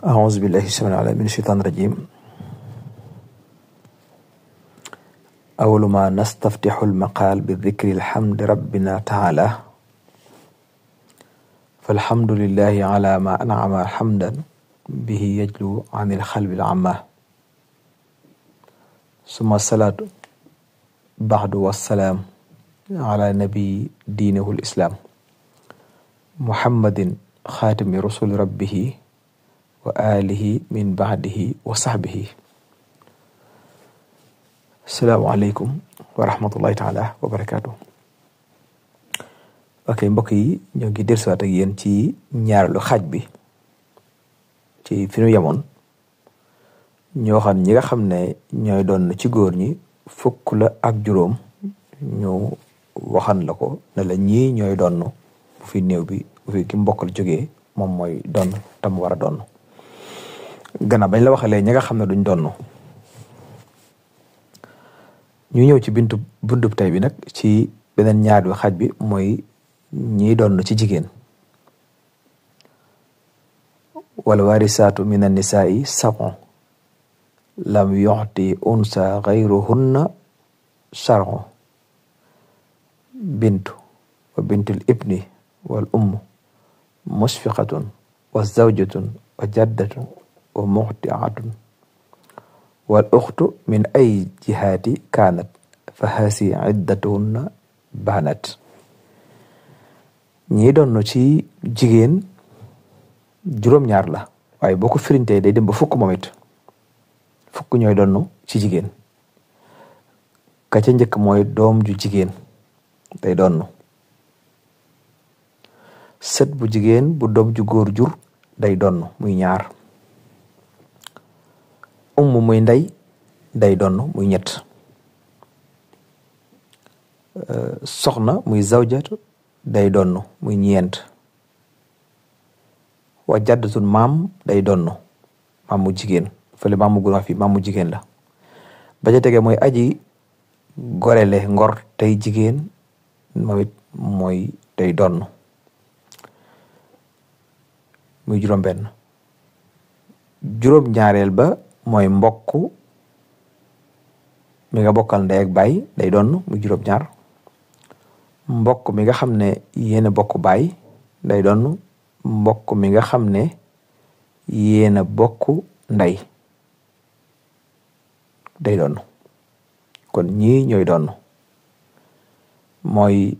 أعوذ بالله السميع العليم من الشيطان الرجيم. أول ما نستفتح المقال بذكر الحمد ربنا تعالى، فالحمد لله على ما أنعم حمدا به يجلو عن الخلب العامة، ثم الصلاة بعد والسلام على نبي دينه الإسلام محمد خاتم رسول ربه وآله من بعده وصحبه. السلام عليكم ورحمة الله تعالى وبركاته. ok mbokk yi ñoo ngi dellusiwaat ak yéen ci ñaareelu xaaj bi ci fi nu yemoon. ñoo xam ñi nga xam ne ñooy doon ci góor ñi fukk la ak juróom, ñu waxan la ko ne la ñii ñooy doon bu fi néew bi bu fi ki mbokkal jógee moom mooy doon tam war a doon. gannaaw bañ la waxalee ñi nga xam ne duñ doon, ñu ñëw ci buntub tey bi nag ci beneen ñaareelu xaaj bi mooy ñiy doon ci jigéen. wal warisaatu min annisaai sab'un lam yu'ti unsa gayruhunna shar'u bintu wa bintul ibni wal ummu musfiqatun wa zawjatun wa jaddatun wa muxtiatun wal uxtu min ay jihaati kaanat fa haasi iddatuhunna baanat. ñii doon ci jigéen juróom-ñaar la, waaye boo ko firintee day dem ba fukk moom it. fukk ñooy doon ci jigéen. ka ca njëkk mooy doom ju jigéen day doon. sët bu jigéen bu doom ju góor jur day doon muy ñaar. muy ndey day doon muy ñett. soxna muy zawjatu day doon muy ñeent. wa jaddatul maam day doon maam mu jigéen, fële maam mu góor wax fii maam mu jigéen la. ba ca tege mooy aji gorele ngor tey jigéen, moom it mooy day doon muy juróom-benn. juróom-ñaareel ba mooy mbokk mi nga bokkal ndey ak baay day doon muy juróom-ñaar. mbokk mi nga xam ne yéen a bokk baay day doon. mbokk mi nga xam ne yéen a bokk ndey day doon. kon ñii ñooy doon mooy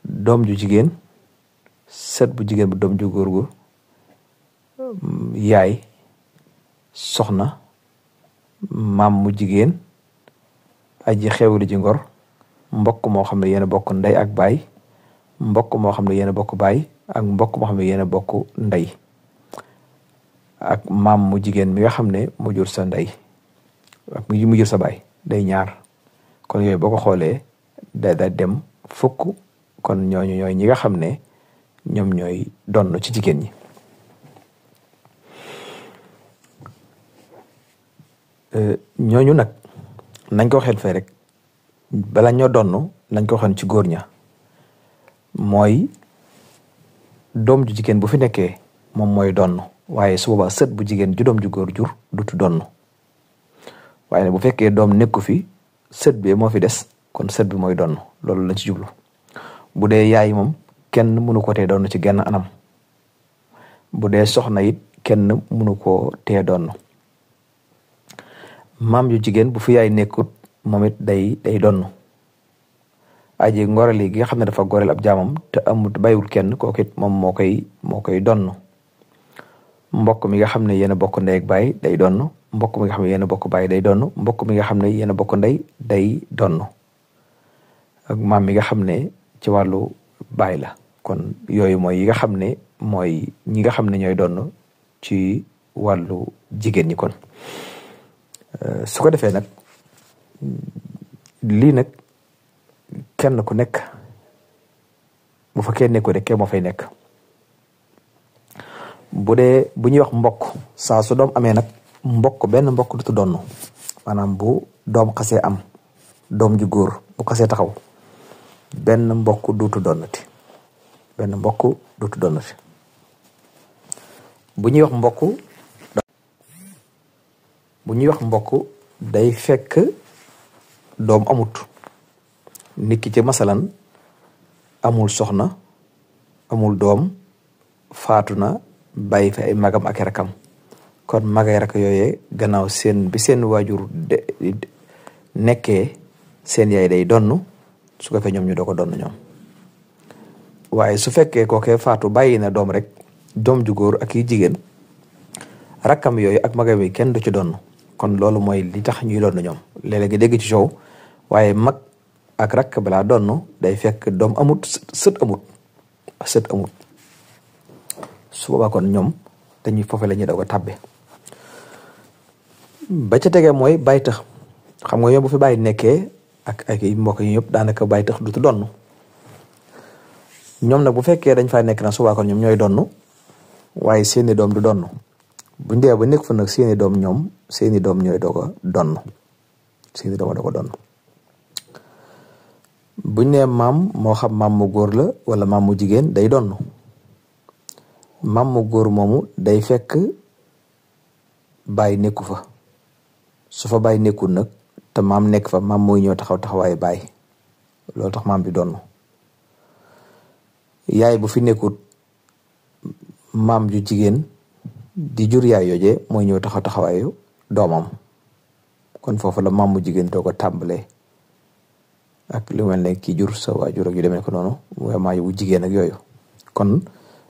doom ju jigéen, sët bu jigéen bu doom ju góor gu, yaay, soxna, maam mu jigéen, aji xewli ji ngor, mbokk moo xam ne yéen a bokk ndey ak baay, mbokk moo xam ne yéen a bokk baay ak mbokk moo xam ne yéen a bokk ndey, ak maam mu jigéen mi nga xam ne mu jur sa ndey ak mu jur sa baay day ñaar. kon yooyu boo ko xoolee da dem fukk. kon ñooñu ñooy ñi nga xam ne ñoom ñooy donn ci jigéen ñi. ñooñu nag nañ ko waxee fee rek bala ñoo donn nañ ko waxoon ci góor ña, mooy doom ju jigéen bu fi nekkee moom mooy donn, waaye su boobaa sët bu jigéen ju doom ju góor jur dutu donn. waaye bu fekkee doom nekku fi, sët bi moo fi des, kon sët bi mooy donn. loolu lañ ci jublu. bu dee yaay moom kenn mënu ko tee donn ci genn anam. bu dee soxna it kenn mënu ko tee donn. maam ju jigéen bu fi yaay nekkut moom it day donn. aji ngorali gi nga xam ne dafa goreel ab jaamam te amut bàyyiwul kenn, kooku it moom moo koy donn. mbokk mi nga xam ne yéen a bokk ndey ak baay day donn. mbokk mi nga xam ne yéen a bokk baay day donn. mbokk mi nga xam ne yéen a bokk ndey day donn. ak maam mi nga xam ne ci wàllu baay la. kon yooyu mooy yi nga xam ne mooy ñi nga xam ne ñooy donn ci wàllu jigéen ñi. kon su ko defee nag lii nag kenn ku nekk bu fa kenn nekku rek moo fay nekk. bu ñuy wax mbokk, saa su doom amee nag benn mbokk dutu donn. maanaam bu doom xasee am, doom ju góor bu xasee taxaw, benn mbokk duutu donnati. bu ñuy wax mbokk bu ñuy wax mbokk day fekk doom amut. nit ki ci masalan amul soxna amul doom faatu na bàyyi fi ay magam ak rakam kon magay rak yooyee gannaaw seen bi seen waajur nekkee seen yaay day donn su ko fee ñoom ñu doo ko donn ñoom. waaye su fekkee kookee faatu bàyyi na doom rek doom ju góor ak yi jigéen rakkam yooyu ak magam yi kenn du ci donn kon loolu mooy li tax ñuy donn ñoom. léeg-léeg nga dégg ci coow waaye mag ak rakk balaa donn day fekk doom amut sët amut su boobaa kon ñoom dañuy foofe la ñuy doog a tàbbe. ba ca tegee mooy bàyyi tax xam nga ñoom bu fi bàyyi nekkee ak yi mbokk yi yëpp daanaka bàyyi tax dutu donn ñoom nag bu fekkee dañ faa nekk na su boobaa kon ñoom ñooy donn waaye seeni doom du donn bu ndee ba nekk fa nag seeni doom ñooy doog a donn seeni doom a doog a donn. buñ nee maam moo xam maam mu góor la wala maam mu jigéen day donn maam mu góor moomu day fekk bàyyi nekku fa su fa bàyyi nekkul nag te maam nekk fa maam mooy ñëw taxaw taxawaayu bàyyi loolu tax maam bi donn. yaay bu fi nekkut maam ju jigéen di jur yaay yooje mooy ñëw taxaw taxawaayu doomam kon foofu la maam mu jigéen doo ko tàmbalee ak lu mel ne kii jur sa waajur ak yu demee ko noonu waaye maa yu jigéen ak yooyu. kon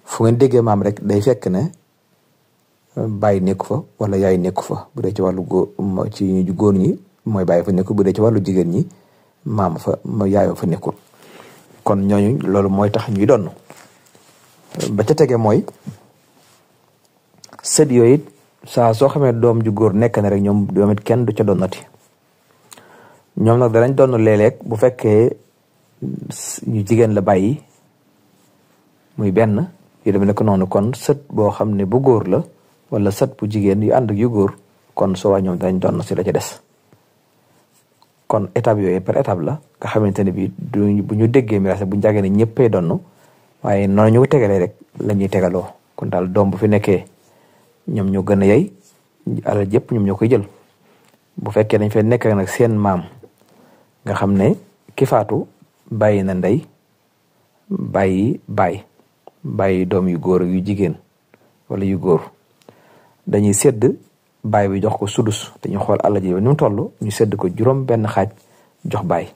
fu ngeen déggee maam rek day fekk ne bàyyi nekku fa wala yaay nekku fa bu dee ci wàllu góor ci góor ñi mooy bàyyi fa nekkul bu dee ci wàllu jigéen ñi maam fa yaayoo fa nekkul kon ñooñu loolu mooy tax ñuy donn. ba ca tege mooy sët yooyu it saa soo xamee doom ju góor nekk na rek ñoom doom it kenn du ca donnati ñoom nag danañ donn léeg-léeg bu fekkee ñu jigéen la bàyyi muy benn yu demee ne ko noonu kon sët boo xam ne bu góor la wala sët bu jigéen yu ànd ak yu góor kon soo waa ñoom danañ donn si la ca des. kon étape yooyu par étape la nga xamante ne bii bu ñu déggee miraas bu ñu jàggee ne ñëppay donn waaye noonu ñu ko tegalee rek la ñuy tegaloo kon daal doom bu fi nekkee ñoom ñoo gën a yey alal jëpp ñoom ñoo koy jël. bu fekkee dañ fay nekk nag seen maam nga xam ne ki faatu bàyyi na ndey bàyyi doom yu góor yu jigéen wala yu góor dañuy sédd baay bi jox ko sudus dañuy xool alal ji ni mu toll ñu sédd ko juróom benn xaaj jox baay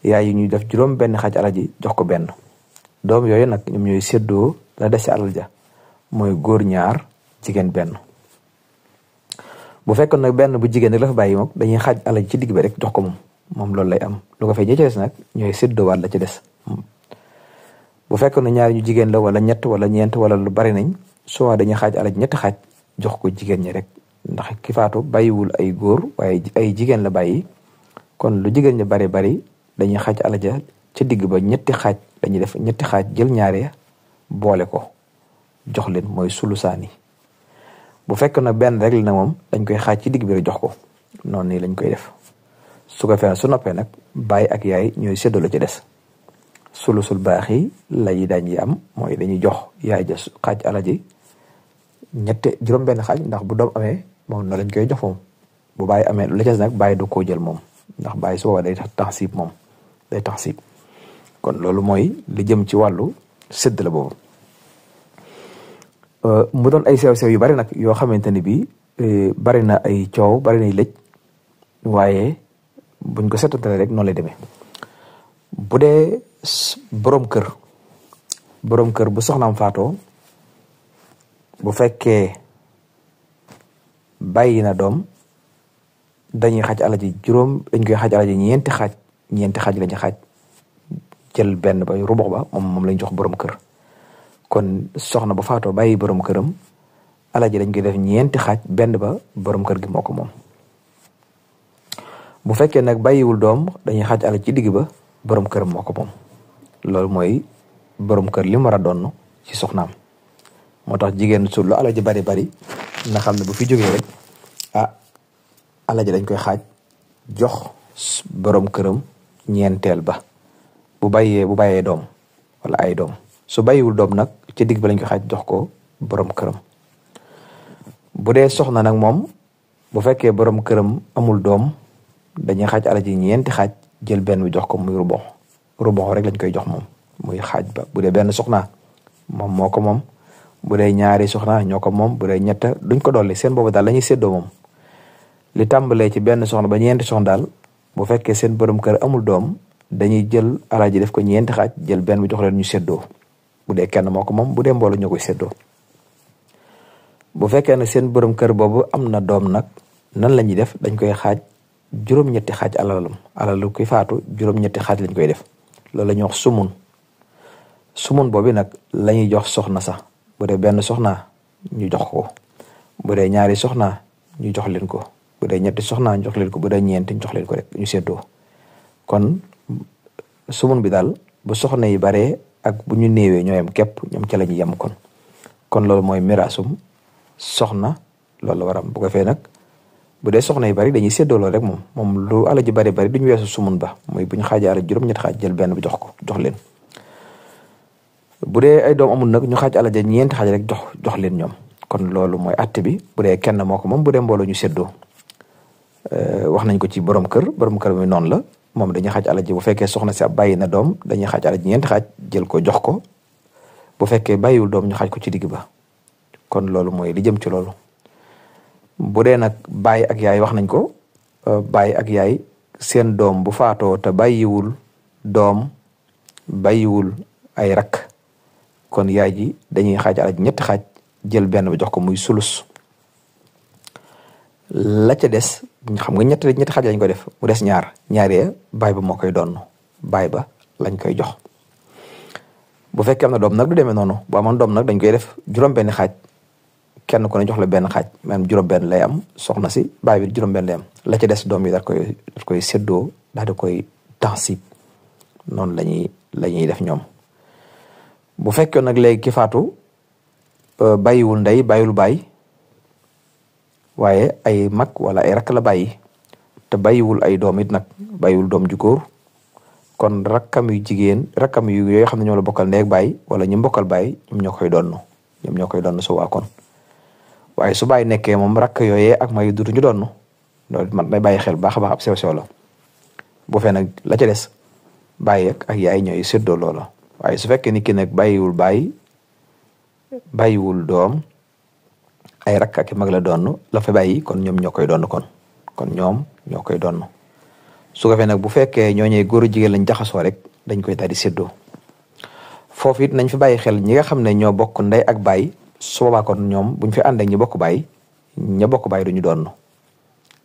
yaay yi ñuy def juróom benn xaaj alal ji jox ko benn doom yooyu nag ñoom ñooy séddoo la des ci alal ja mooy góor ñaar jigéen benn. bu fekkoon nag benn bu jigéen rek la fa bàyyi moom dañuy xaaj alal ji ci digg bi rek jox ko moom loolu lay am lu ko fay ñi ci des nag ñooy séddoo waat la ci des. bu fekkoon ne ñaari ñu jigéen la wala ñett wala ñeent wala lu bari nañ soo dañuy xaaj alal ji ñetti xaaj jox ko jigéen ñi rek ndax ki faatu bàyyiwul ay góor waaye ay jigéen la bàyyi kon lu jigéen ñi bari dañuy xaaj alal ja ca digg ba ñetti xaaj dañuy def ñetti xaaj jël ñaare boole ko jox leen mooy sulusaani. bu fekk na benn rek la na moom dañ koy xaaj ci digg bi rek jox ko noonu nii lañ koy def su ko fee su noppee nag baay ak yaay ñooy séddoo la ci des. sulusul baax yi lay dañuy am mooy dañuy jox yaay ja xaaj alal ji juróom benn xaaj ndax bu doom amee moom na lañ koy jox moom bu bàyyi amee lu ca nag bàyyi du koo jël moom ndax bàyyi su boobaa day taxsiib moom day taxsiib kon loolu mooy li jëm ci wàllu sédd la boobu. mu doon ay sew-sew yu bari nag yoo xamante ne bii bari na ay coow bari na ay lëj waaye buñ ko seetantale rek noonu lay demee. bu dee borom kër bu soxnaam faatoo bu fekkee bàyyi na doom dañuy xaaj alal ji dañ koy xaaj alal ji ñeenti xaaj lañu xaaj jël benn ba rubox ba moom lañ jox borom kër. kon soxna bu faatoo bàyyi borom këram alal ji dañ koy def ñeenti xaaj benn ba borom kër gi moo ko moom. bu fekkee nag bàyyiwul doom dañuy xaaj alal ci digg ba borom këram moo ko moom loolu mooy borom kër li mu war a donn ci soxnaam. moo tax jigéen su lu alal ji bari na xam ne bu fi jógee rek alal ji dañ koy xaaj jox borom këram ñeenteel ba bu bàyyee doom wala ay doom su bàyyiwul doom nag ci digg ba lañ koy xaaj jox ko borom këram. bu dee soxna nag moom bu fekkee borom këram amul doom dañuy xaaj alal ji ñeenti xaaj jël benn bi jox ko muy rubox rek lañ koy jox moom muy xaaj ba. bu dee benn soxna moom moo ko moom, bu dee ñaari soxna ñoo ko moom, bu dee ñett duñ ko dolli, seen boobu daal la ñuy séddoo moom. li tàmbalee ci benn soxna ba ñeenti soxna daal bu fekkee seen borom kër amul doom dañuy jël alal ji def ko ñeenti xaaj jël benn bi jox leen ñu séddoo. bu dee kenn moo ko moom, bu dee mbooloo ñoo koy séddoo. bu fekkee ne seen borom kër boobu am na doom nag nan la ñuy def, dañ koy xaaj juróom-ñetti xaaj alalu kuy faatu juróom-ñetti xaaj lañ koy def. loolu la ñuy wax sumun boobu nag la ñuy jox soxna sax. bu dee benn soxna ñu jox ko, bu dee ñaari soxna ñu jox leen ko, bu dee ñetti soxna ñu jox leen ko, bu dee ñeenti ñu jox leen ko rek ñu séddoo. kon sumun bi daal bu soxna yi baree ak bu ñu néewee ñoo yem képp, ñoom ca la ñuy yem kon loolu mooy miraasum soxna. loolu la waram bu ko fee nag bu dee soxna yi bari dañuy séddoo loolu rek moom lu alal ji bari duñu weesu sumun ba, muy bu ñu xaajee alal juróom-ñetti xaaj jël benn bi jox leen. bu dee ay doom amul nag ñu xaaj alal ja ñeenti xaaj rek jox leen ñoom. kon loolu mooy àtte bi bu dee kenn moo ko moom, bu dee mbooloo ñu séddoo. wax nañ ko ci borom kër mi noonu la, moom dañuy xaaj alal ji bu fekkee soxna si bàyyi na doom dañuy xaaj alal ji ñeenti xaaj jël ko jox ko, bu fekkee bàyyiwul doom ñu xaaj ko ci digg ba. kon loolu mooy li jëm ci loolu. bu dee nag baay ak yaay wax nañ ko, baay ak yaay seen doom bu faatoo te bàyyiwul doom bàyyiwul ay rakk, kon yaay ji dañuy xaaj alal ji ñetti xaaj jël benn ba jox ko muy sulus. la ca des xam nga ñetti xaaj lañ ko def, mu des ñaaree baay ba moo koy donn, baay ba lañ koy jox. bu fekkee am na doom nag du demee noonu, bu amoon doom nag dañ koy def juróom-benn xaaj, kenn ku ne jox la benn xaaj, maanaam juróom-benn lay am soxna si, baay bi juróom-benn lay am. la ca des doom yi daal koy séddoo daal di koy tansib. noonu la ñuy def ñoom. bu fekkee nag léegi ki faatu bàyyiwul ndey bàyyiwul baay, waaye ay mag wala ay rakk la bàyyi te bàyyiwul ay doom it nag, bàyyiwul doom ju góor, kon rakkam yu jigéen rakkam yu yooyu xam ne ñoo la bokkal ndey ak baay wala ñu bokkal baay ñoom ñoo koy donn su waa kon. waaye su bàyyi nekkee moom rakk yooyee ak mag yi dutuñu donn. loolu man may bàyyi xel baax a baax ab sew-sew la. bu fee nag la ca des bàyyi ak yaay ñooy séddoo loola. waaye su fekkee nit ki nag bàyyiwul baay bàyyiwul doom, ay rakk ak mag la donn la fa bàyyi, kon ñoom ñoo koy donn kon ñoom ñoo koy donn. su ko fee nag bu fekkee ñooñee góor jigéen lañ jaxasoo rek dañ koy daal di séddoo. foofu it nañ fi bàyyi xel ñi nga xam ne ñoo bokk ndey ak baay, su boobaa kon ñoom buñ fi ànd ak ñi bokk baay, ña bokk baay duñu donn.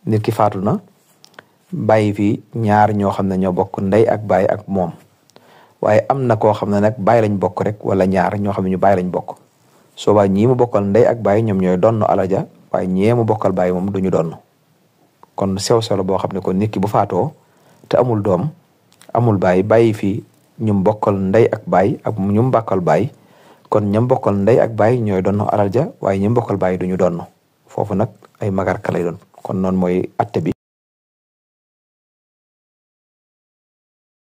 nit ki faatu na bàyyi fi ñaar ñoo xam ne ñoo bokk ndey ak baay ak moom, waaye am na koo xam ne nag baay lañ bokk rek, wala ñaar ñoo xam ne ñu baay lañ bokk. su boobaa ñii mu bokkal ndey ak baay ñoom ñooy donn alal ja, waaye ñee mu bokkal baay moom duñu donn. kon sew-sew la boo xam ne kon nit ki bu faatoo te amul doom amul baay bàyyi fi ñum bokkal ndey ak baay ak ñum bokkal baay, kon ñam bokkal ndey ak baay ñooy donn alal ja, waaye ñum bokkal baay duñu donn. foofu nag ay magarka lay doon. kon noonu mooy atte bi.